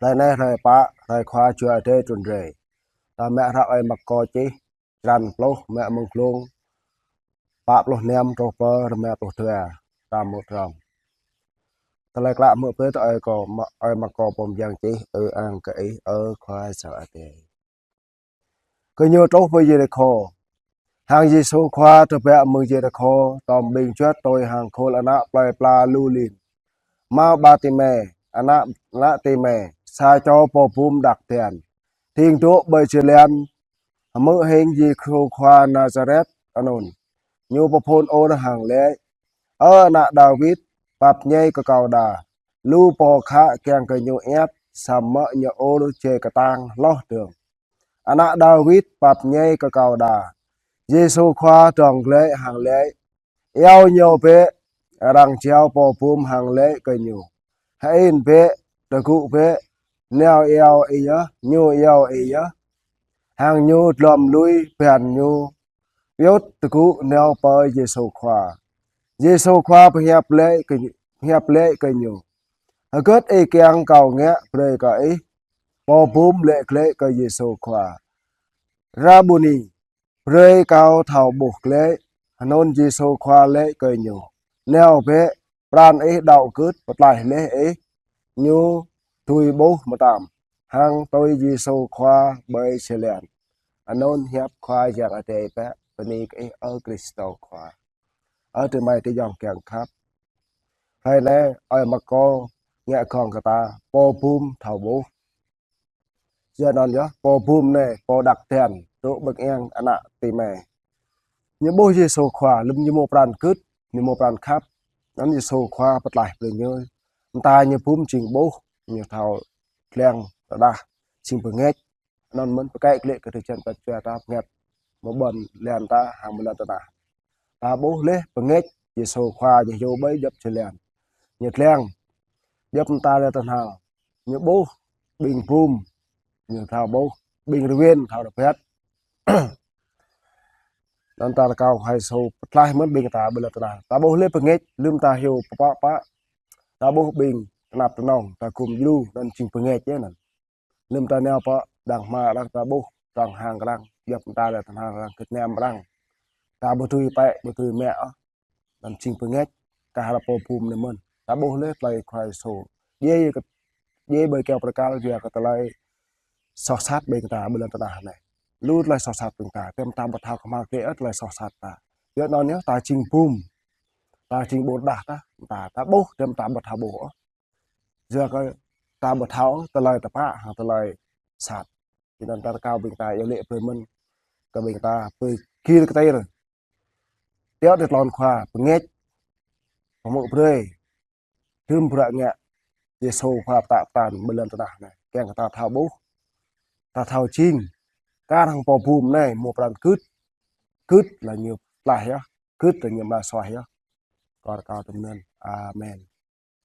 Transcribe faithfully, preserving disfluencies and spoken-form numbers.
Hrơi anai hrơi pă, hrơi Khua Jua Adai trŭn rai. Ta mă hră ơi Markô čih, črăn pluh, mă mơ̆ng glông pă pluh năm truh pơ rơma pluh dua, ta mŭt rŏng. Tơlơi klă mơ̆ pơtô ơi kâo, mă-, ơi Markô pô mơyang čih, ư-ang kơ Ih, ơ Khua Jua Adai. Gơñu truh pơ Yêrikhô. Hăng Yêsu Khua tơbiă mơ̆ng Yêrikhô, tơm ƀing juăt tui hăng khul ană plơi pla lu lin. Hmâo Bartimê, ană, ană Timê, sa čô pô bum đăk dan, ding dŏ ƀơi jơlan, hmư̆ hing Yêsu Khua Nazaret anŭn. Ñu pơphun ur hăng laĭ: Ơ ană Dawid, pap ñai kơ kâo đa. Lu pô khă kiăng kơ ñu iăt, samơ̆ ñu ur jai kơtang hloh dơ̆ng: Ană Dawid, pap ñai kơ kâo đa. Yêsu Khua dŏng glaĭ hăng laĭ: Iâu ñu bĕ. Arăng jao pô bum hăng laĭ kơ ñu: Hơĭn bĕ, tơgŭ bĕ, nao iâu Ih yơh, ñu iâu Ih yơh. Hăng ñu glŏm lui ban ñu pioh tơgŭ nao pơ Yêsu Khua. Yêsu Khua pơhiăp laĭ kơ, pơhiăp laĭ kơ ñu: Hơgĕt Ih kiăng kâo ngă brơi kơ Ih? Pô bum laĭ glaĭ kơ Yêsu Khua: Rabuni, brơi kâo thâo ƀuh glaĭ. Anŭn Yêsu Khua laĭ kơ ñu: Nao bĕ, pran ih đaŏ gưt pơtlaih laih ih. Ñu dưi ƀuh mơtam, hăng tui Yêsu Khua ƀơi jơlan. Anŭn hiăp Khua Yang Adai pă. Bơni kơ Ih, ơ Krist Khua. Ơ adơi amai ayŏng kiăng khăp, hrơi anai ơi Markô ngă gơ̆ng kơ ta pô bum thâo ƀuh. Yua anŭn yơh, pô bum anai, pô đăk dan, dŏ ƀơi kiăng ană Timê. Ñu ƀuh Yêsu Khua, lơ̆m ñu hmâo pran gưt, ñu hmâo pran khăp. Anŭn Yêsu Khua pơtlaih brơi ñu. Mơta ñu bum jing ƀuh, ñu thâo lăng tơdah, jing bơngač. Anŭn mơ̆n pơkă glaĭ kơ tơčen pơčua ta bơngač, mơ̆ ƀôn lan ta hăng mơ̆ lan tơnah. Ta ƀuh laih bơngač, Yêsu Khua ñu hyu ƀơi djŏp jơlan. Ñu lăng djŏp mơta lan tơnah. Ñu ƀuh ƀing bum, ñu thâo ƀuh, ƀing rơwen thâo rơbat. Anŭn ta rơkâo Khua Yêsu pơtlaih mơ̆n ƀing ta ƀơi lan tơnah. Ta ƀuh laih bơngač, lơ̆m ta hyu pơpă pă. Ta ƀuh ƀing tơnap tơnong, ta gum djru, anŭn jing bơngač yơh anŭn. Lơ̆m ta nao pơ đang hmua arăng ta ƀuh, arăng hăng arăng, djŏp mơta lan tơnah arăng, gơnam arăng. Ta ƀu dưi pĕ, ƀu dưi mă ôh. Anŭn jing bơngač, kah hrup pô bum anai mơ̆n. Ta ƀuh laih tơlơi Khua Yêsu. Djai kơ, djai ƀơi kơyâo bơrơkal, djai kơ tơlơi soh sat ƀing ta ƀơi lan tơnah anai. Lu tơlơi soh sat ƀing ta, tơdah ta ƀu thâo kơhma̱l glaĭ ôh tơlơi soh sat ta. Yua anŭn yơh, ta jing bum. Ta jing ƀôn đah ta, ta, ta ƀuh, tơdah ta ƀu thâo ƀuh ôh. Yua kơ ta ƀu thâo tơlơi tơpă hăng tơlơi sat. Yua anŭn ta rơkâo ƀing ta iâu laĭ brơi mơ̆n kơ ƀing ta pơgir kơtir. Tiŏ tui tlôn Khua bơngač, pơhmư̆ brơi. Tơm bruă ngă Yêsu Khua pơtă pơtăn ƀơi lan tơnah anai. Kiăng kơ ta thâo ƀuh, ta thâo jing. Kar hăng pô bum anai hmâo pran gưt. Gưt lĕ ñu pơtlaih yơh. Gưt lĕ ñu mă suaih yơh. Kâo rơkâo tui anŭn. Amen.